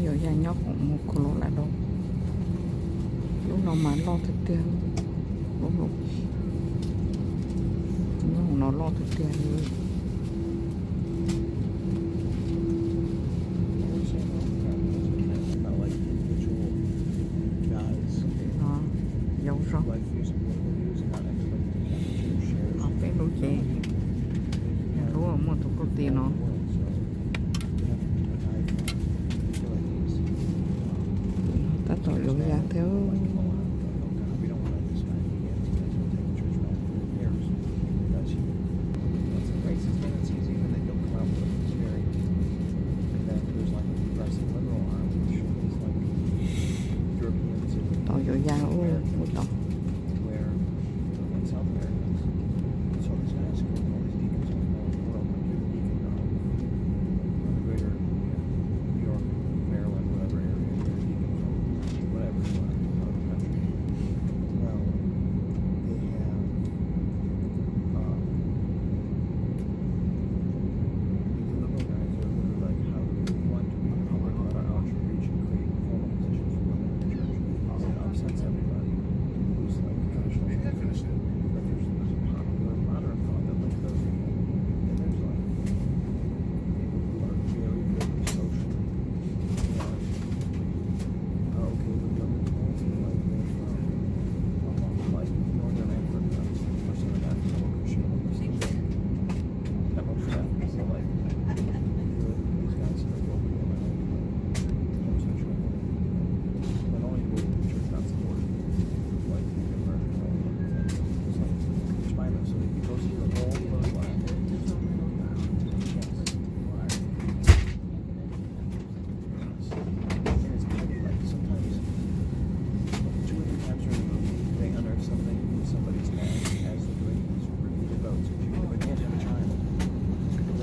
Yog ya nyob hauv mus Colorado. Lub no mas loj tiag tiag. Lub no, lub no loj tiag tiag li. No yau zog. Peb lub ces lub muaj tus kauj ti no. Tab tom yuav ya thiab. Tos yuav ya ua ua tod.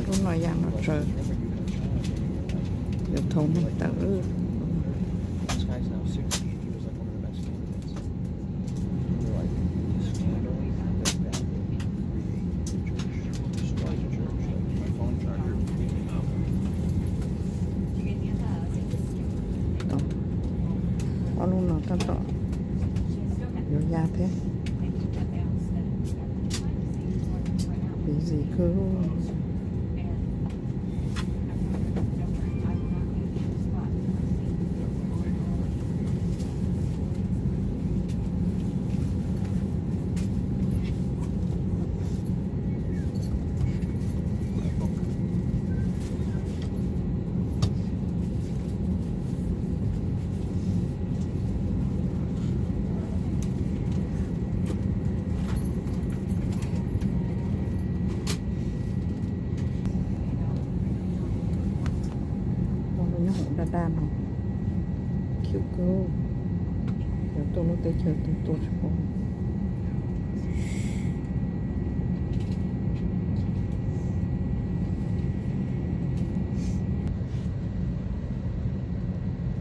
Lub no ya no tsaws, yuav thau neeg tawm. Ob lub no tab tom yuav ya thiab. Busy kawg. Nyob hauv daj daj no, cute kawg. Cov tuaj lub teb chaws twg tuaj tsis paub.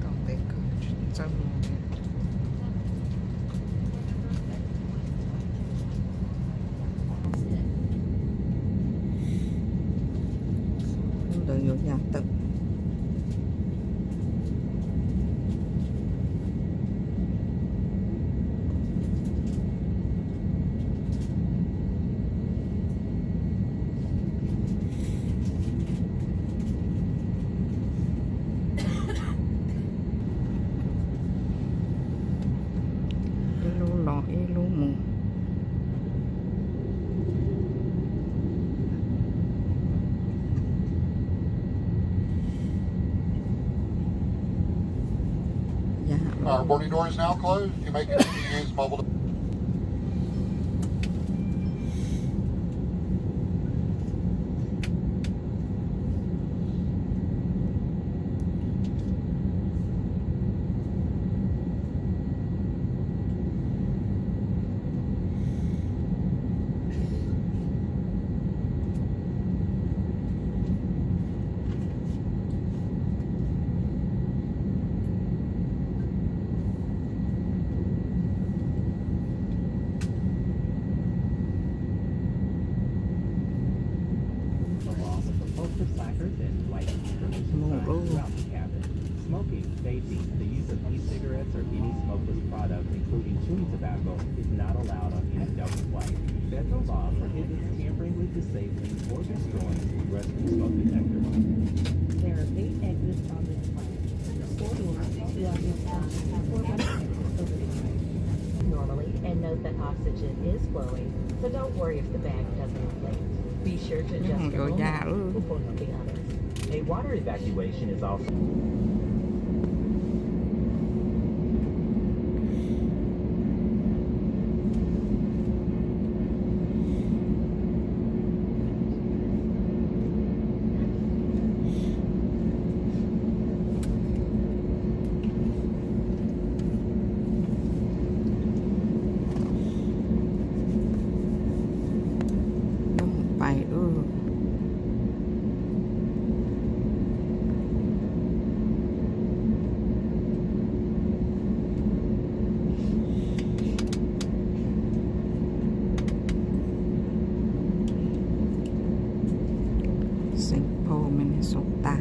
Tau ntev kawg tsis txawj mus li. Lub ntawd yuav ya tawm. Ib lub los ib lub mus. Our boarding door is now closed. You may continue to use mobile. Mus lauj. Smoking, vaping, the use of e-cigarettes, or any smokeless product, including chewing tobacco, is not allowed on any Delta flight. Federal law prohibits tampering with, disabling, or destroying a restroom smoke detector. There are eight exits on this flight. Four doors, two on each side, four west, over the normally, and note that oxygen is flowing, so don't worry if the bag doesn't inflate. Be sure to adjust your own mask before helping others. A water evacuation is also Pais lawm. Saint Paul, Minnesota.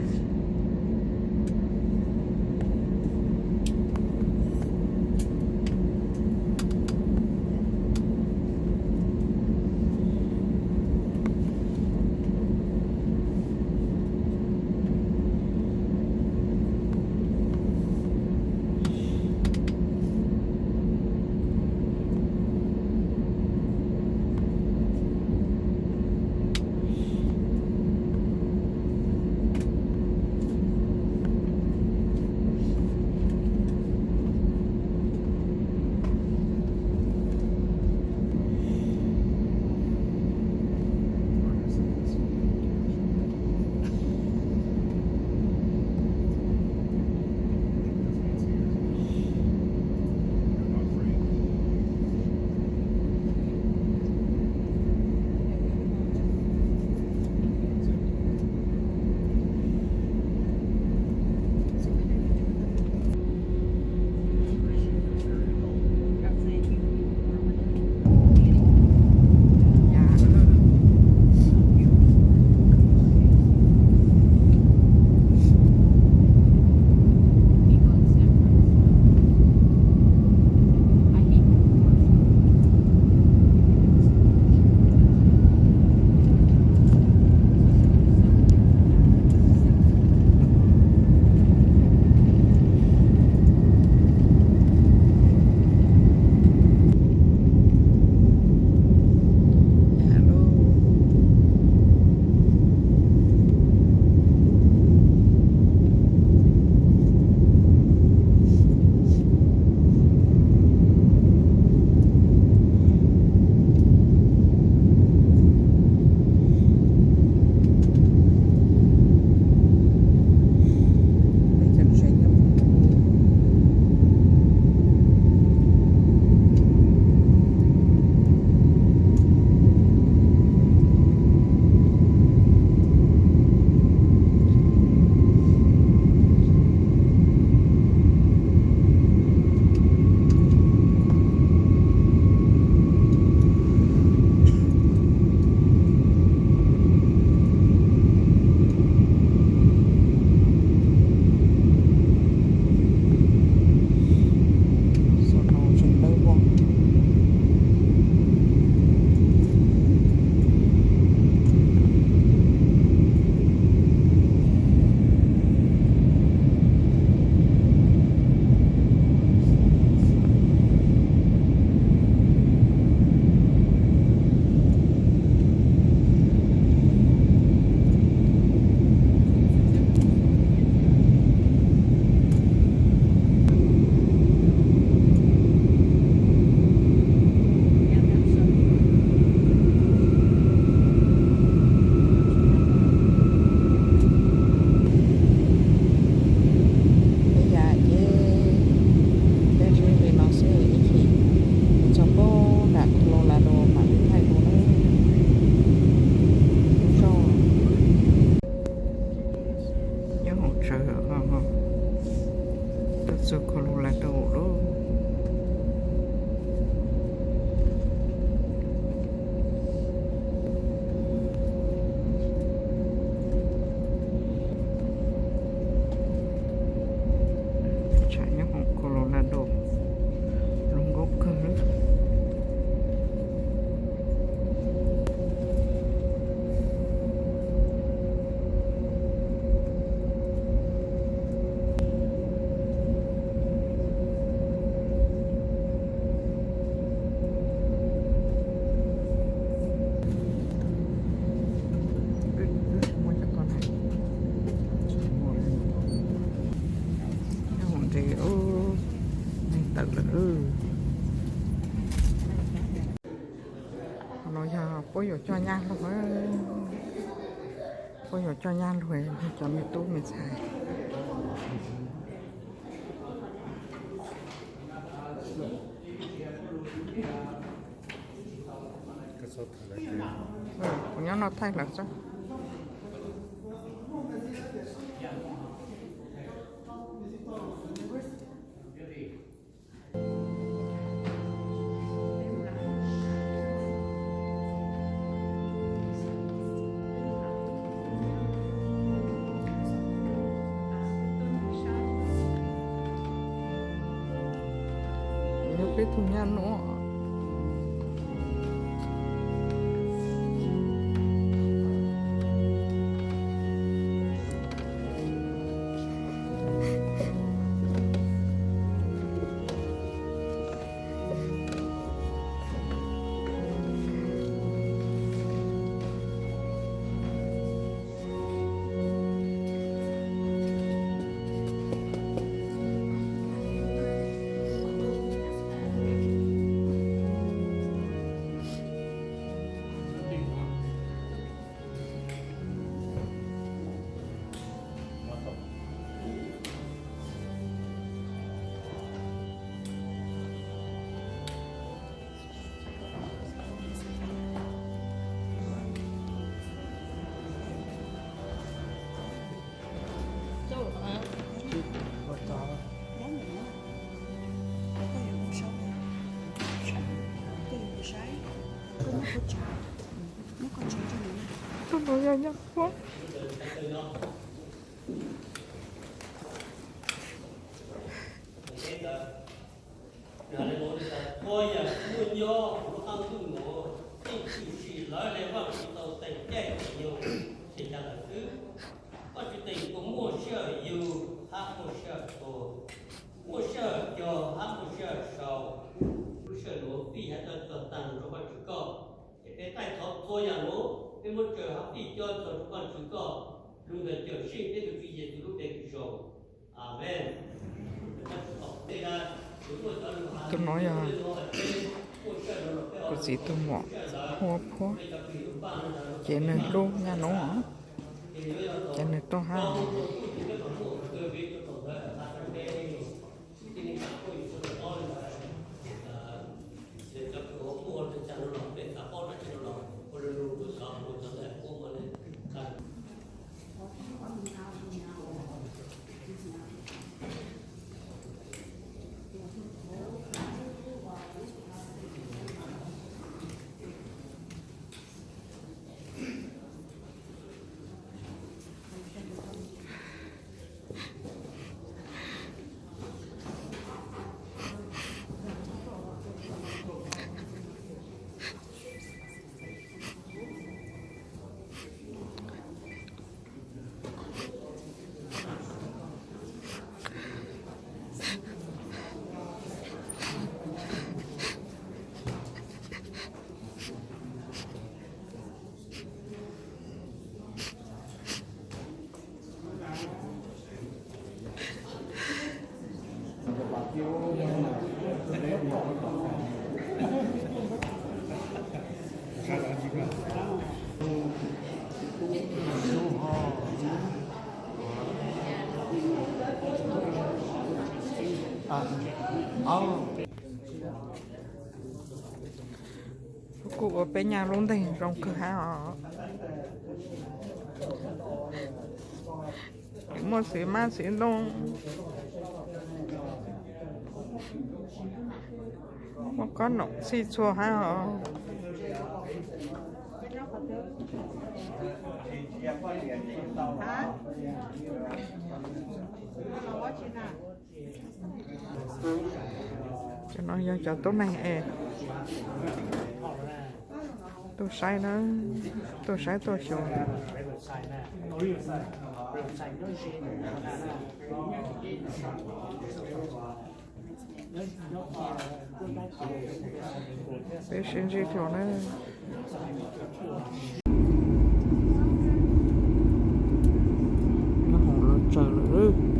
Ib yam ces peb tsev li no xwb, ib chim txog pem nram Colorado mam li thaij dua nawb. Nyob hauv tsawv, tuaj txog Colorado lawm. Lawm. No yog puab yuav coj nyaj luag, puab yuav coj nyaj luag, cov me tub me ntxhais. Kuv nyob no thaij lawv xwb. Yog peb tug nyaj nuav. Tub no yog nyab puab. Ua yam muaj nyob hauv lub qab ntuj nuav, yeej tshwm sim lawv le Vajtswv tau teem caij teem nyoog ces cas lawm xwb. Vajtswv teem puas muaj sij hawm yug hab muaj sij hawm tuag, muaj sij hawm cog hab muaj sij hawm sau. Lub sij hawm nuav fij hab coj txog taag nrho Vajtswv koj, ces peb qaij thov txhua yam nuav peb muab tsaws hab fij coj txog rua Vajtswv koj, lug ntawm Cawmseej peb tug Tswv Yexus lub npe kws zoo. Amees. Tug nuav yog kuv txiv tug muam Hua Phuab, ces nwg hlub nyaj nuav, ces nwg tuaj hab. Kuj ua peb nyaj lub ntees zoo kawg hab os. Muaj txiv mab txiv ntoo, muaj kob noom txhij txhua hab os. Cov no yog cov tuab neeg es tuaj saib na, tuaj saib tuaj xyuas. Peb sib ntsib dlua na. Nyob hoom los tsaws lawm.